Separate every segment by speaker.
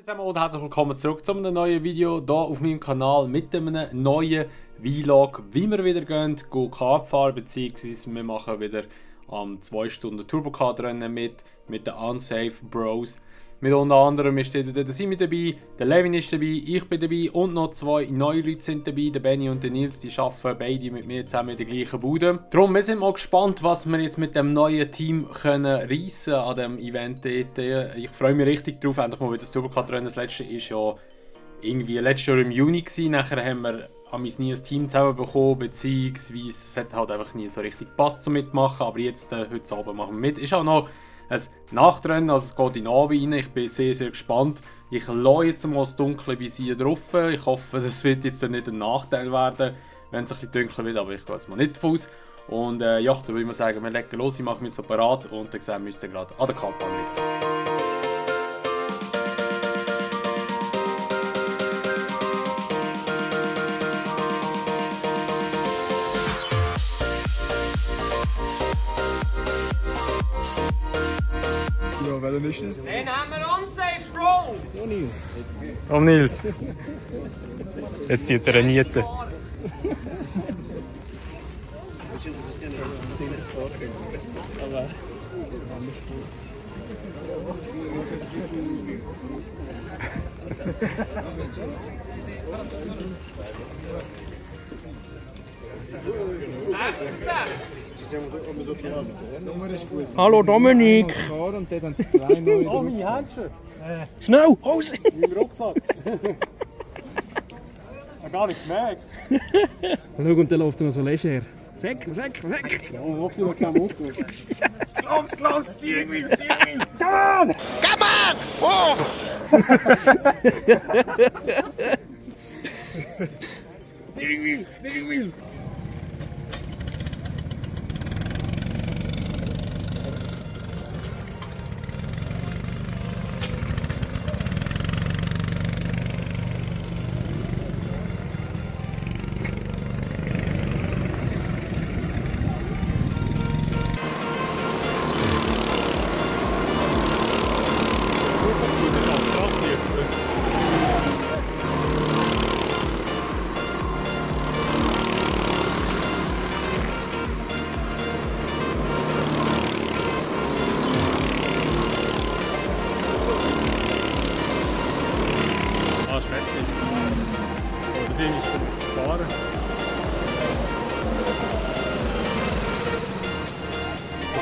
Speaker 1: zusammen und herzlich willkommen zurück zu einem neuen Video hier auf meinem Kanal mit einem neuen Vlog, wie wir wieder gehen Kart fahren, beziehungsweise wir machen wieder 2 Stunden Turbo-Kart-Rennen mit den Unsafe Bros. Mit unter anderem ist der Simi dabei, der Levin ist dabei, ich bin dabei und noch 2 neue Leute sind dabei, der Benny und der Nils, die arbeiten beide mit mir zusammen in der gleichen Bude. Darum, wir sind mal gespannt, was wir jetzt mit dem neuen Team können reissen an diesem Event. Ich freue mich richtig drauf, endlich mal wieder das Turbo-Kart-Rennen. Das letzte war ja irgendwie letztes Jahr im Juni gewesen. Nachher haben wir nie ein Team zusammenbekommen, beziehungsweise es hat halt einfach nie so richtig gepasst zum Mitmachen, aber jetzt, heute Abend machen wir mit. Ist auch noch ein Nachtrennen, also es geht in den Abend rein. Ich bin sehr, sehr gespannt. Ich lasse jetzt mal das dunkle Visier drauf. Ich hoffe, das wird jetzt nicht ein Nachteil werden, wenn es ein bisschen dunkler wird, aber ich gehe jetzt mal nicht davon aus. Und ja, dann würde ich sagen, wir legen los, ich mache mich so parat und dann sehen wir uns gerade an der Kartbahn mit.
Speaker 2: Welcher ist das?
Speaker 3: Den haben wir unsafe, Bro!
Speaker 2: Oh Nils.
Speaker 1: Oh Nils. Jetzt zieht er eine Niete.
Speaker 2: Hallo Dominik! Und dort haben sie 2 neue.
Speaker 3: Oh, meine Handschuhe!
Speaker 2: Schnell! Hose!
Speaker 3: Mein Rucksack! Ich habe gar nicht gemerkt!
Speaker 2: Schau, und dann läuft er noch so leger. Säck!
Speaker 3: Ja, hoffe ich noch kein Mund.
Speaker 2: Klaus! Steering Wheel!
Speaker 3: Come on!
Speaker 4: Come on! Move!
Speaker 2: Steering Wheel!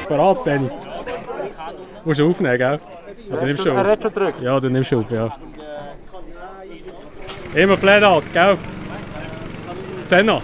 Speaker 1: Parat, Benny. Musst du aufnehmen, gell? Ja, du nimmst schon auf.
Speaker 3: Er hat schon gedrückt.
Speaker 1: Ja, du nimmst auf, ja. Immer Flat out, gell? Senna.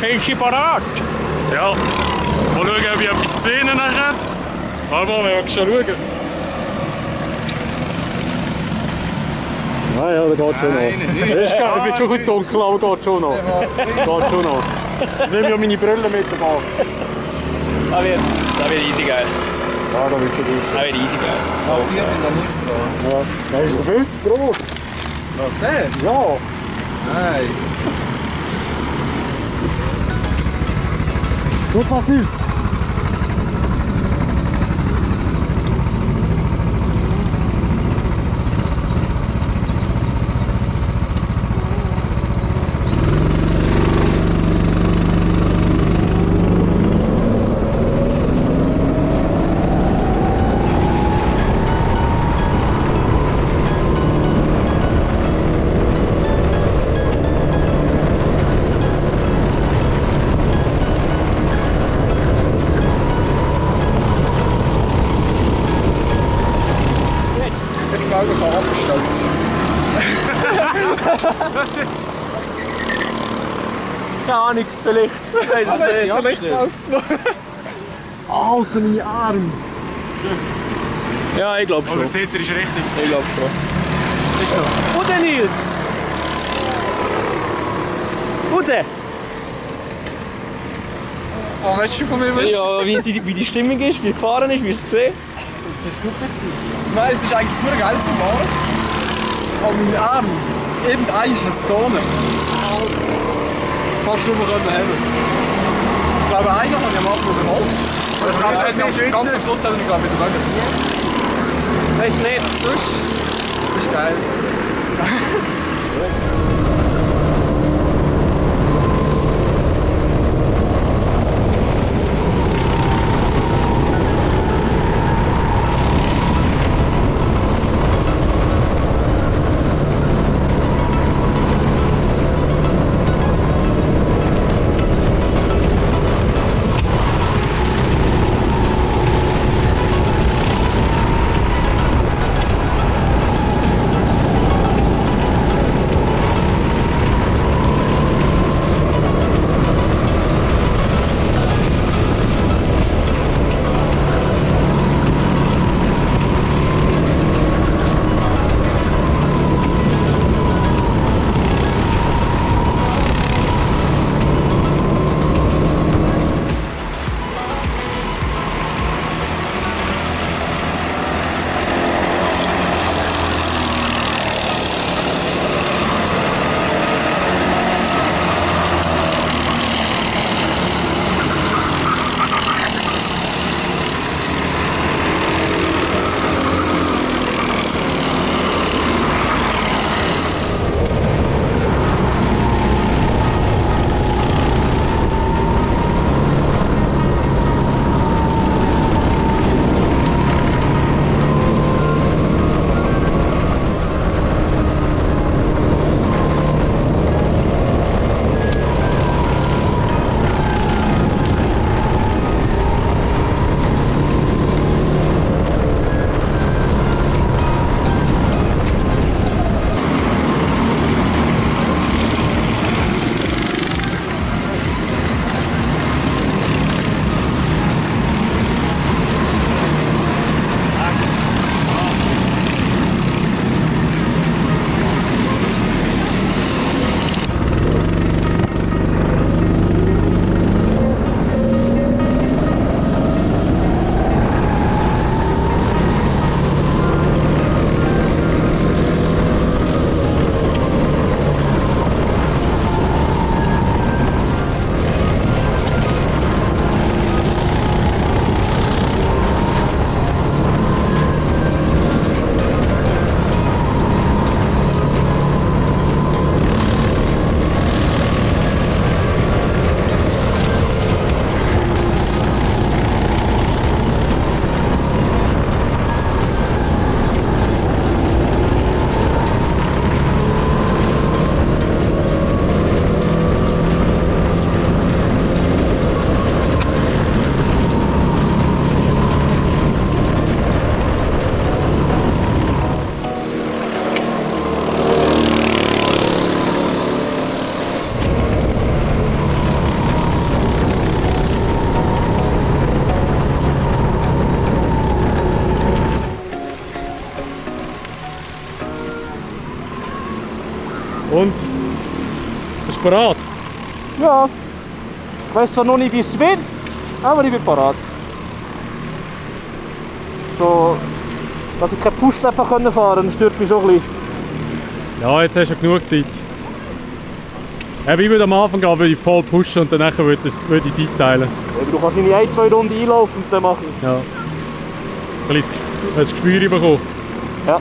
Speaker 2: Henki parat.
Speaker 1: Ja. Mal schauen, ob ich etwas gesehen habe nachher. Aber wir schon schauen. Ah ja, der geht schon noch. Es wird schon ein bisschen dunkel, aber geht schon noch. Geht schon noch. Ich nehme ja meine Brille mit dabei.
Speaker 2: Das wird easy geil.
Speaker 1: Ja, da wird schon gut.
Speaker 2: Das wird easy geil.
Speaker 4: Aber ich bin da nicht dran.
Speaker 1: Ja, der ist viel zu groß.
Speaker 4: Was, der?
Speaker 1: Ja.
Speaker 4: Nein.
Speaker 1: Gut, Matthias.
Speaker 4: Ich glaube, ich habe abgestellt.
Speaker 2: Keine Ahnung, vielleicht.
Speaker 4: Vielleicht läuft es noch. Alter, meine Arme.
Speaker 2: Ja, ich glaube schon.
Speaker 1: Der Zeter ist richtig.
Speaker 2: Ich glaube schon. Wo denn Nils? Wo denn?
Speaker 4: Oh, weißt du von mir was?
Speaker 2: Ja, wie die Stimmung ist, wie gefahren ist, wie es gesehen.
Speaker 4: Das war super. Nein, es ist eigentlich nur geil zu fahren. Aber meine Arme, irgendein ist jetzt da unten. Fast nur noch haben. Ich glaube, einer hat ja am Anfang überholt. Aber ich glaube, ganz am Schluss haben wir gerade wieder weg.
Speaker 2: Weiß nicht.
Speaker 4: Sonst ist geil.
Speaker 1: Und? Bist du bereit?
Speaker 2: Ja. Ich weiß zwar noch nicht, wie es wird, aber ich bin parat. So, dass ich keine Pushleppen fahren kann, stört mich schon ein bisschen.
Speaker 1: Ja, jetzt hast du genug Zeit. Ich würde am Anfang würde ich voll pushen und danach würde ich es einteilen.
Speaker 2: Ich brauche wahrscheinlich 1-2 Runden einlaufen und dann mache ich.
Speaker 1: Ja. Ein bisschen ein Gespür bekommen.
Speaker 2: Ja.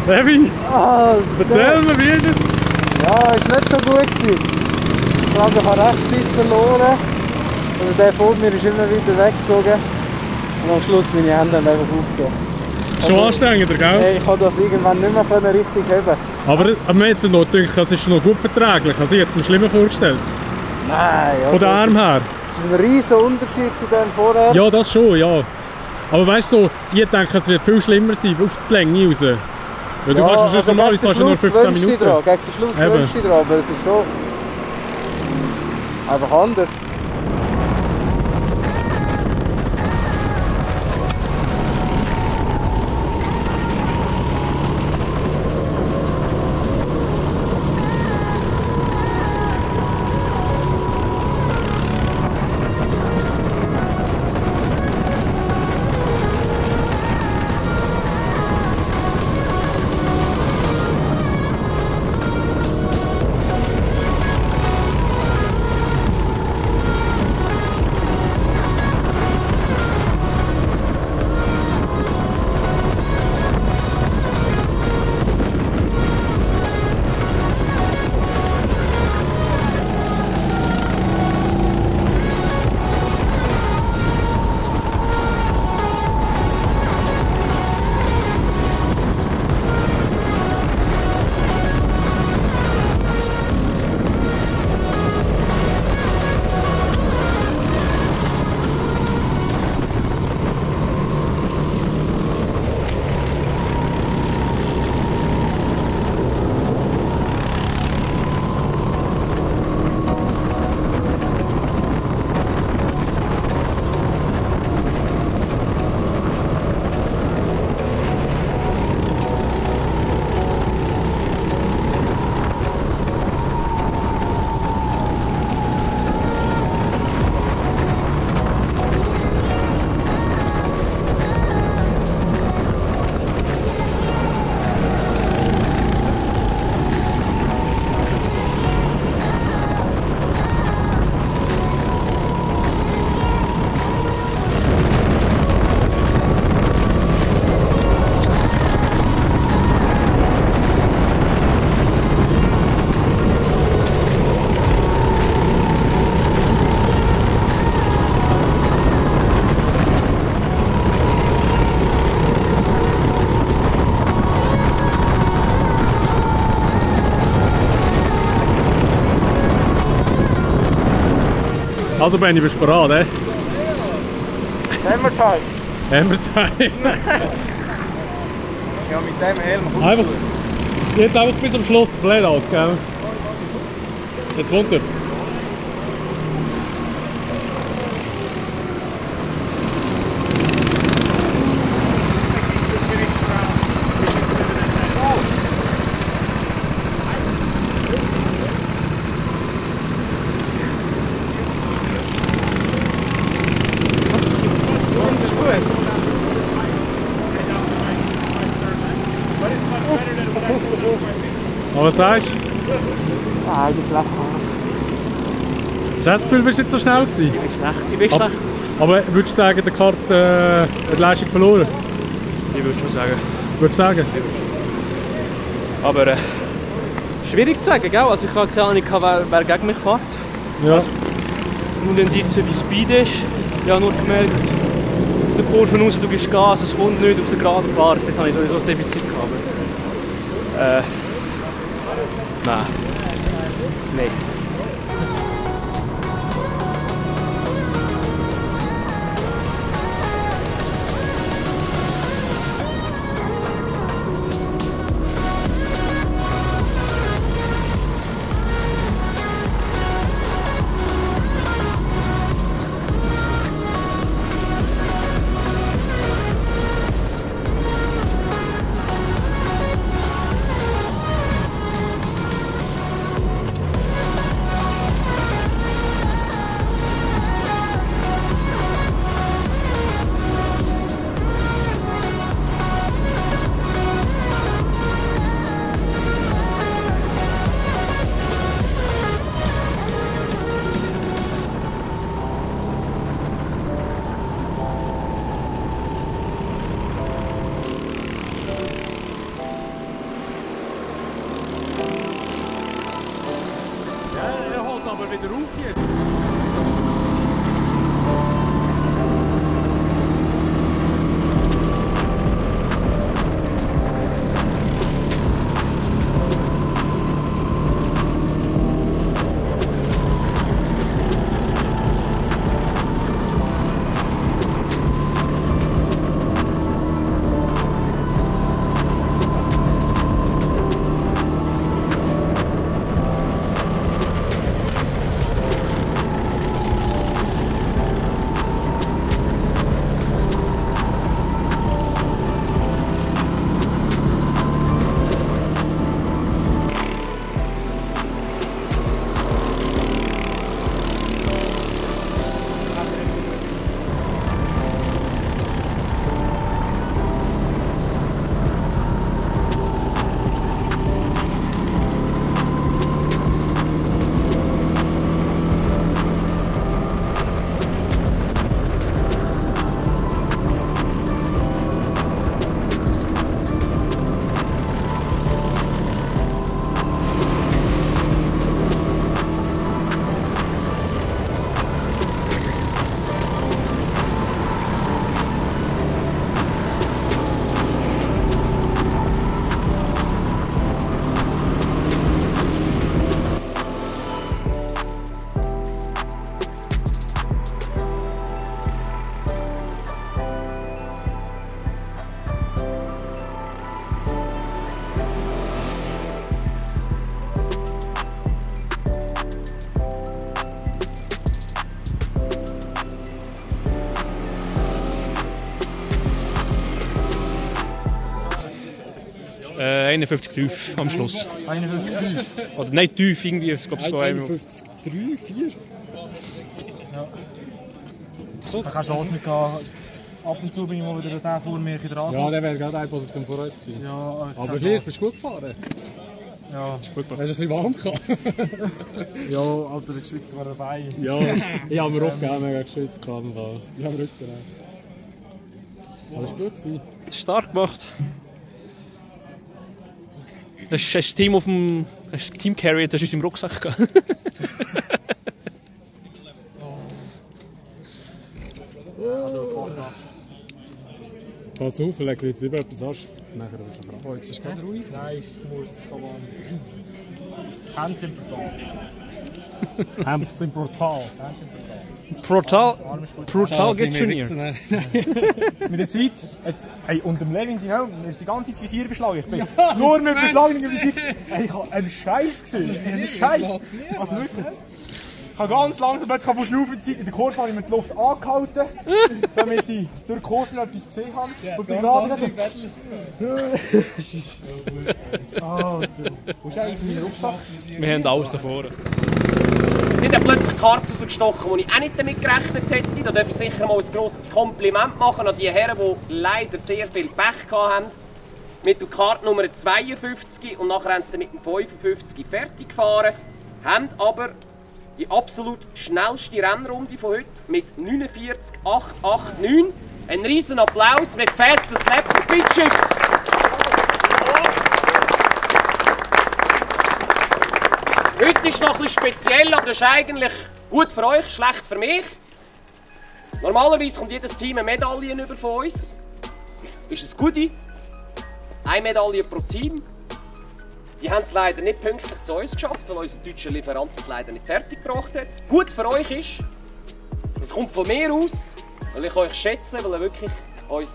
Speaker 1: Levi, erzähl mir, wie ist es?
Speaker 2: Ja, ist nicht so gut gewesen. Ich glaube, ich habe Rechtszeit verloren. Also der vor mir ist immer weiter weggezogen. Und am Schluss meine Hände haben einfach aufgegeben.
Speaker 1: Schon anstrengender, gell?
Speaker 2: Hey, ich konnte das irgendwann nicht mehr richtig heben.
Speaker 1: Aber mir hat es noch gedacht, das ist noch gut verträglich. Also ich hätte es mir schlimmer vorgestellt.
Speaker 2: Nein,
Speaker 1: Von den Arm her.
Speaker 2: Das ist ein riesen Unterschied zu dem vorher.
Speaker 1: Ja, das schon, ja. Aber weißt du, so, ich denke, es wird viel schlimmer sein, auf die Länge raus. Weil du kannst also normalerweise fast nur 15 Minuten.
Speaker 2: Gegen den Schluss gewöhnst du dran, aber es ist schon einfach anders.
Speaker 1: Also Benni, bist du bereit, eh?
Speaker 2: Hammer Time.
Speaker 1: Hammer Time.
Speaker 2: Ja, mit dem Helm kommt
Speaker 1: Einfach, jetzt einfach bis am Schluss, Flat out, gell? Jetzt runter. Aber was sagst du?
Speaker 2: Ah, ich bin schlecht.
Speaker 1: Hast du das Gefühl, du bist nicht so schnell gewesen?
Speaker 2: Ich bin schlecht.
Speaker 1: Aber würdest du sagen, der Karte hat die Leistung verloren?
Speaker 2: Ich würde schon sagen.
Speaker 1: Würdest du sagen?
Speaker 2: Aber schwierig zu sagen, gell? Also ich habe keine Ahnung, wer gegen mich fährt.
Speaker 1: Ja.
Speaker 2: Nur Indizien wie Speed ist. Ich habe nur gemerkt, aus der Kurve raus, du gibst Gas, es kommt nicht auf der geraden Fahrt. Jetzt habe ich sowieso ein Defizit gehabt. Nein. Nein.
Speaker 1: aber wieder auf jetzt.
Speaker 5: Äh, 51 tief am Schluss.
Speaker 2: 51,5.
Speaker 5: Oder nicht tief, irgendwie. Ich glaube, es geht
Speaker 3: 51,3, 4. Ja. Ich habe keine Chance mehr gehabt. Ab und zu bin ich mal wieder der vor mir dran.
Speaker 1: Ja, der wäre gerade eine Position vor uns gewesen.
Speaker 3: Ja,
Speaker 1: Aber gleich, bist du gut gefahren.
Speaker 3: Ja.
Speaker 1: Hast du ein bisschen warm gehabt?
Speaker 3: Ja, Alter, die Schweiz war dabei.
Speaker 1: Ja, ich habe mir auch gerne mega geschwitzt. Ich habe mir Rücken. Aber es war gut gewesen.
Speaker 5: stark gemacht. Das Team auf dem Team Carry, das ist im Rucksack gegangen.
Speaker 1: Pass auf, vielleicht jetzt über etwas hast. Nachher wird es fragen.
Speaker 3: Oh, jetzt ist es gerade ruhig. Nein, ich muss. Hände sind brutal.
Speaker 1: Hemd sind brutal.
Speaker 5: Brutal geht Junior.
Speaker 3: Mit der Zeit, jetzt, hey, und dem Levin sind auch, mir ist die ganze Zeit das Visier beschlagen. Ich bin nur mit beschlagenem Visier. Hey, ich habe einen Scheiß gesehen. Einen Scheiß. Also wirklich. Ich habe ganz langsam plötzlich von Schnaufen Zeit in der Kurve habe ich mir die Luft angehalten, damit ich durch die Kurve noch etwas gesehen habe. Und bin gerade so. Alter, wo ist eigentlich mein Rucksack?
Speaker 5: Wir haben alles davor.
Speaker 6: Es sind dann plötzlich Karten rausgestochen, die ich auch nicht damit gerechnet hätte. Da darf ich sicher mal ein grosses Kompliment machen an die Herren, die leider sehr viel Pech hatten. Mit der Kartnummer 52 und nachher haben sie mit dem 55 fertig gefahren. Haben aber die absolut schnellste Rennrunde von heute mit 49,889. Ein riesen Applaus mit Fastest Lap für Bitschiff. Heute ist noch ein bisschen speziell, aber das ist eigentlich gut für euch, schlecht für mich. Normalerweise kommt jedes Team eine Medaille über von uns. Ist ein Goodie. Eine Medaille pro Team. Die haben es leider nicht pünktlich zu uns geschafft, weil unser deutscher Lieferant es leider nicht fertig gebracht hat. Gut für euch ist, es kommt von mir aus, weil ich euch schätze, weil ihr wirklich uns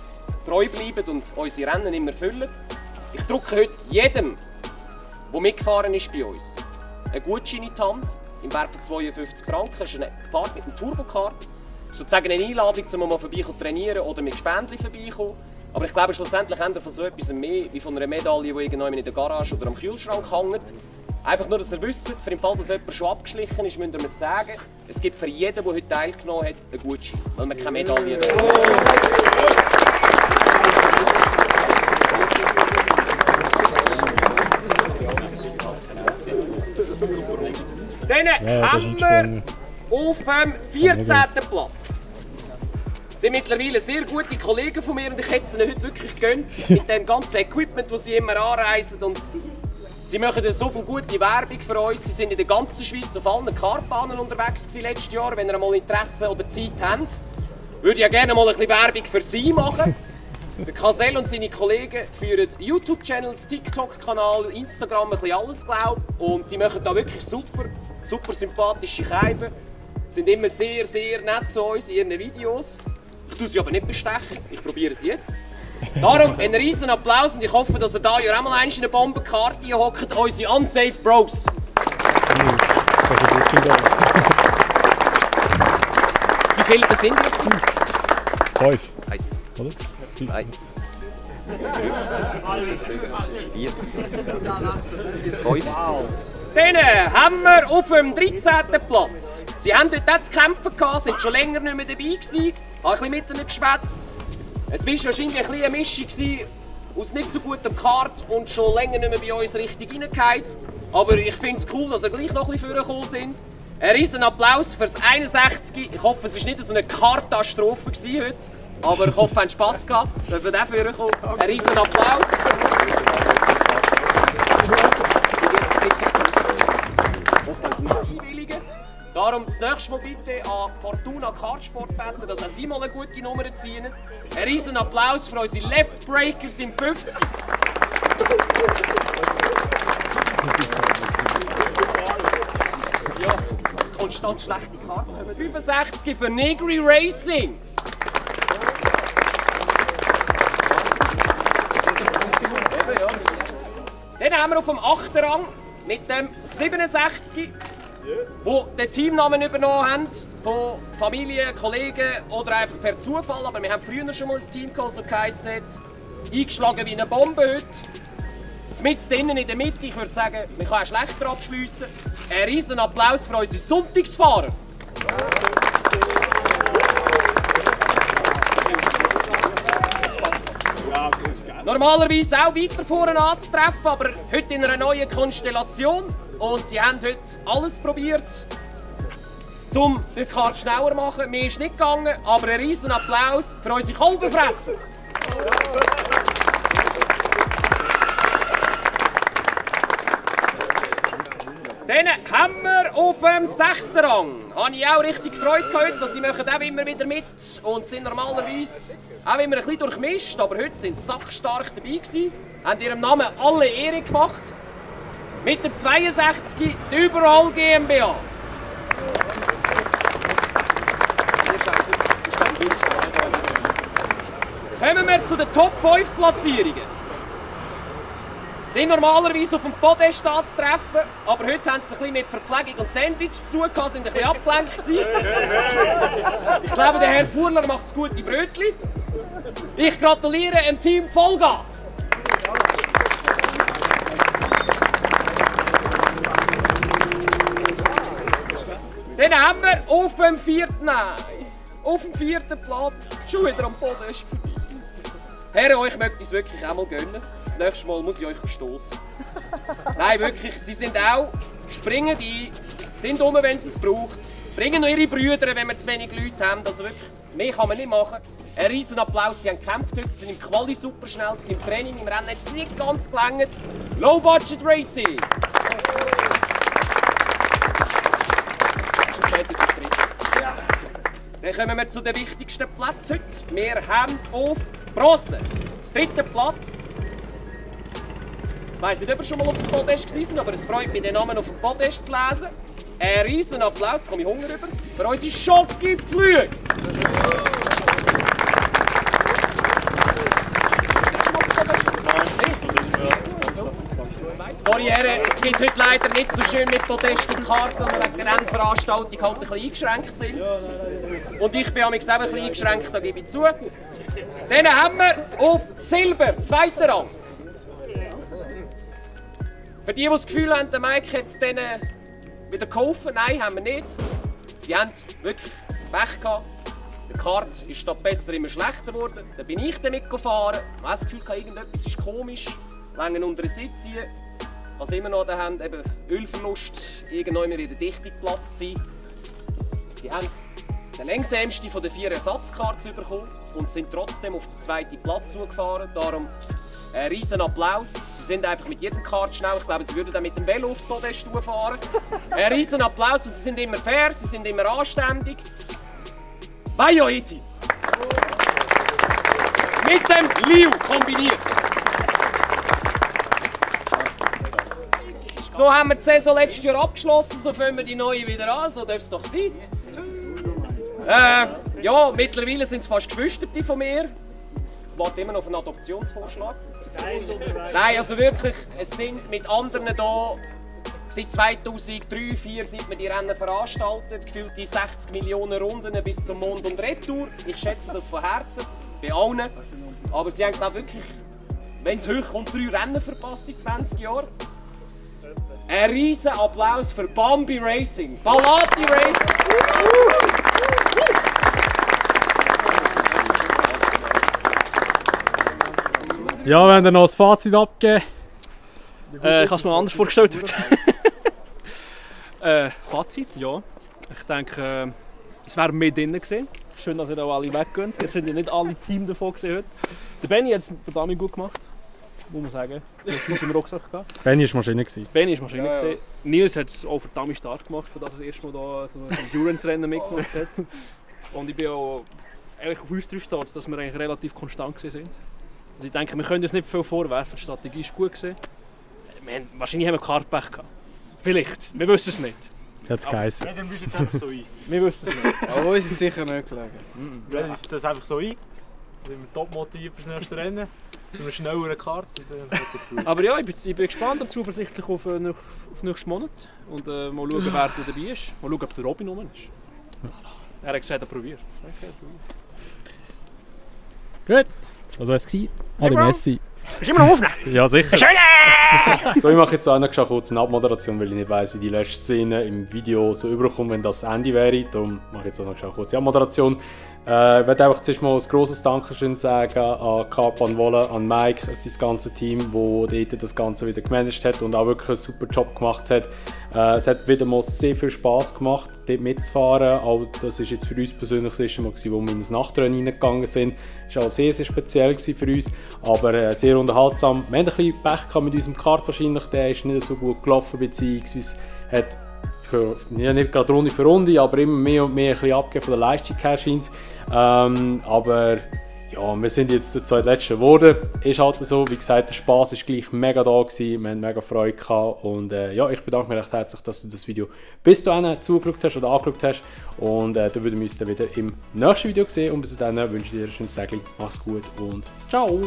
Speaker 6: treu bleibt und unsere Rennen immer füllt. Ich drücke heute jedem, der mitgefahren ist bei uns, einen Gutschein in die Hand im Wert von 52 Franken. Das ist eine Fahrt mit dem Turbokart. Sozusagen eine Einladung, um mal vorbeikommen trainieren oder mit Spendli vorbeikommen. Aber ich glaube, schlussendlich haben wir von so etwas mehr wie von einer Medaille, die irgendwo in der Garage oder am Kühlschrank hängt. Einfach nur, dass ihr wisst, für den Fall, dass jemand schon abgeschlichen ist, müsst ihr mir sagen, es gibt für jeden, der heute teilgenommen hat, einen Gutschein, weil wir keine Medaille mehr haben. Dann haben wir auf dem 14. Platz. Das sind mittlerweile sehr gute Kollegen von mir und ich hätte es ihnen heute wirklich gegönnt. Mit dem ganzen Equipment, das sie immer anreisen. Und sie Sie machen so viel gute Werbung für uns. Sie sind in der ganzen Schweiz auf allen Kartbahnen unterwegs letztes Jahr. Wenn ihr mal Interesse oder Zeit habt, würde ich ja gerne mal ein bisschen Werbung für Sie machen. Der Kasel und seine Kollegen führen YouTube-Channels, TikTok-Kanal, Instagram, ein bisschen alles, glaube ich. Und die machen da wirklich super sympathische Scheiben. Sind immer sehr nett zu uns in ihren Videos. Ich tue sie aber nicht bestechen, ich probiere es jetzt. Darum einen riesen Applaus und ich hoffe, dass ihr da ja auch mal in eine Bombenkarte hockt, unsere Unsafe Bros. Wie viele das sind wir?
Speaker 3: 5.
Speaker 6: 1,
Speaker 3: Oder?
Speaker 6: 2, 4, 5. Dann haben wir auf dem 13. Platz. Sie haben dort auch zu kämpfen gehabt, sind schon länger nicht mehr dabei gewesen, haben ein bisschen mit ihnen geschwätzt. Es war wahrscheinlich ein eine Mischung aus nicht so gutem Kart und schon länger nicht mehr bei uns richtig reingeheizt. Aber ich finde es cool, dass sie gleich noch ein bisschen vorgekommen sind. Ein riesen Applaus für das 61. Ich hoffe, es war nicht so eine Kartastrophe heute. Aber ich hoffe, es hat Spass gehabt. Dürfen wir auch vorkommen. Ein riesen Applaus. Darum das nächste Mal bitte an Fortuna Kartsportbänder, dass auch sie mal eine gute Nummer ziehen. Ein riesen Applaus für unsere Left Breakers im 50. Ja, konstant schlechte Karten. 65 für Negri Racing. Dann haben wir auf dem 8. Rang mit dem 67, wo den Teamnamen übernommen haben von Familie, Kollegen oder einfach per Zufall. Aber wir haben früher schon mal ein Team gehabt, so geheißen hat. Eingeschlagen wie eine Bombe heute. Mit drinnen in der Mitte, ich würde sagen, man kann auch schlechter abschliessen. Ein riesen Applaus für unsere Sonntagsfahrer. Normalerweise auch weiter vorne anzutreffen, aber heute in einer neuen Konstellation. Und sie haben heute alles probiert, um den Kart schneller zu machen. Mir ist nicht gegangen, aber ein riesen Applaus für unsere Kolbenfresser. Dann haben wir auf dem 6. Rang. Habe ich auch richtig Freude gehabt, weil sie machen auch immer wieder mit und sind normalerweise auch immer ein bisschen durchmischt, aber heute sind sie sackstark dabei gewesen, haben ihrem Namen alle Ehre gemacht. Mit dem 62 die Überall GmbH. Kommen wir zu den Top 5 Platzierungen. Sind normalerweise auf dem Podest anzutreffen, aber heute haben sie ein bisschen mit Verpflegung und Sandwiches zu tun, sind ein bisschen abgelenkt gewesen. Ich glaube, der Herr Furler macht das gute Brötchen. Ich gratuliere dem Team Vollgas. Dann haben wir auf dem 4. Platz schon wieder am Podest vorbei. Herren, euch möchte ich es wirklich auch mal gönnen. Das nächste Mal muss ich euch verstoßen. Nein, wirklich, sie sind auch, springen ein, sind rum, wenn sie es braucht, bringen noch ihre Brüder, wenn wir zu wenig Leute haben. Also wirklich, mehr kann man nicht machen. Ein riesen Applaus, sie haben gekämpft heute, sie sind im Quali super schnell, im Training, im Rennen hat es nicht ganz gelangt. Low Budget Racing! Dann kommen wir zu den wichtigsten Plätzen heute. Wir haben auf Bronze, 3. Platz. Ich weiss nicht, ob ihr schon mal auf dem Podest waren, aber es freut mich, den Namen auf dem Podest zu lesen. Ein riesen Applaus, komme ich Hunger über, für unsere Schokipflüge. Sorry Herren, es geht heute leider nicht so schön mit Podest und Karten, weil wir wegen der Rennveranstaltung halt ein bisschen eingeschränkt sind. Und ich bin auch ein bisschen eingeschränkt, da gebe ich zu. Dann haben wir auf Silber, 2. Rang. Für die das Gefühl haben, der Mike hat den wieder geholfen, nein, haben wir nicht. Sie haben wirklich Pech gehabt. Der Kart ist statt besser immer schlechter geworden. Dann bin ich damit gefahren. Ich habe das Gefühl, irgendetwas ist komisch. Längen unter den Sitz ziehen. Was immer noch da haben, eben Ölverlust, irgendwann wieder dicht Platz zu sein. Sie haben den längsamsten von den 4 Ersatzkarts bekommen und sind trotzdem auf den 2. Platz zugefahren. Darum Ein riesen Applaus. Sie sind einfach mit jedem Kart schnell. Ich glaube, sie würden dann mit dem Velo aufs Podest fahren. Ein riesen Applaus. Und sie sind immer fair, sie sind immer anständig. Vaio E-Team. Mit dem Liu kombiniert. So haben wir die Saison letztes Jahr abgeschlossen, so fangen wir die neue wieder an, so darf es doch sein. Ja, mittlerweile sind es fast Geschwisterte von mir. Ich warte immer noch auf einen Adoptionsvorschlag. Nein, also wirklich, es sind mit anderen hier seit 2003, 2004 seit wir die Rennen veranstaltet, gefühlte 60 Millionen Runden bis zum Mond und Retour. Ich schätze das von Herzen, bei allen. Aber sie haben glaube wirklich, wenn es hochkommt, 3 Rennen verpasst in 20 Jahren. Ein riesen Applaus für Bambi Racing, Balati Racing.
Speaker 1: Ja, wenn ihr noch das Fazit abgeben.
Speaker 5: Ich habe es mir anders vorgestellt. Fazit, ja. Ich denke, es wäre mehr drin gewesen. Schön, dass ihr auch alle weggehen. Es sind ja nicht alle Teams davon gesehen heute. Der Benny hat es verdammt gut gemacht, muss man sagen. Das ist im Rucksack gehabt.
Speaker 1: Benny war Maschine.
Speaker 5: Benny ist Maschine gewesen. Nils hat es auch verdammt stark gemacht, für das er das erste Mal da so ein Endurance-Rennen mitgemacht hat. Und ich bin auch eigentlich auf uns 3 stolz, dass wir eigentlich relativ konstant sind. Also ich denke, wir können uns nicht viel vorwerfen, die Strategie war gut gewesen. Wahrscheinlich haben wir Kartpech gehabt. Vielleicht, wir wissen es nicht.
Speaker 1: Jetzt geheißen.
Speaker 3: Ja, dann müssen wir einfach so ein.
Speaker 5: Wir wissen es nicht.
Speaker 2: Aber uns ist sicher nicht gelegen.
Speaker 3: Dann ist das einfach so ein. Dann sind wir top motiviert fürs nächste Rennen. Dann eine schnellere Karte und dann wird das gut.
Speaker 5: Aber ja, ich bin gespannt und zuversichtlich auf nächsten Monat. Und mal schauen, wer dabei ist. Mal schauen, ob der Robin rum ist. Er hat gesagt, er probiert.
Speaker 1: Gut. Das war es. Adi Messi.
Speaker 5: Bist du immer noch aufnehmen?
Speaker 1: Ja, sicher. So, ich mache jetzt auch noch kurz eine Abmoderation, weil ich nicht weiss, wie die letzte Szene im Video so überkommt, wenn das Ende wäre. Darum mache ich jetzt auch noch kurz die Abmoderation. Ich werde einfach zuerst mal ein grosses Dankeschön sagen an Carp, an Wolle, an Mike, sein ganzes Team, das dort das Ganze wieder gemanagt hat und auch wirklich einen super Job gemacht hat. Es hat wieder mal sehr viel Spass gemacht, dort mitzufahren. Auch das war jetzt für uns persönlich das erste Mal, wo wir ins Nachtrennen reingegangen sind. Das war auch sehr, sehr speziell für uns, aber sehr unterhaltsam. Wir haben ein bisschen Pech mit unserem Kart wahrscheinlich, der ist nicht so gut gelaufen, beziehungsweise hat ja, nicht gerade Runde für Runde, aber immer mehr und mehr ein bisschen abgegeben von der Leistung her scheint. Aber ja, wir sind jetzt der zweitletzte geworden. Ist halt so, wie gesagt, der Spass war gleich mega da gewesen. Wir haben mega Freude gehabt. Und ja, ich bedanke mich recht herzlich, dass du das Video bis dahin zugeschaut hast oder angeschaut hast. Und dann würden wir uns dann wieder im nächsten Video sehen. Und bis dahin wünsche ich dir ein schönes Tag. Mach's gut und ciao!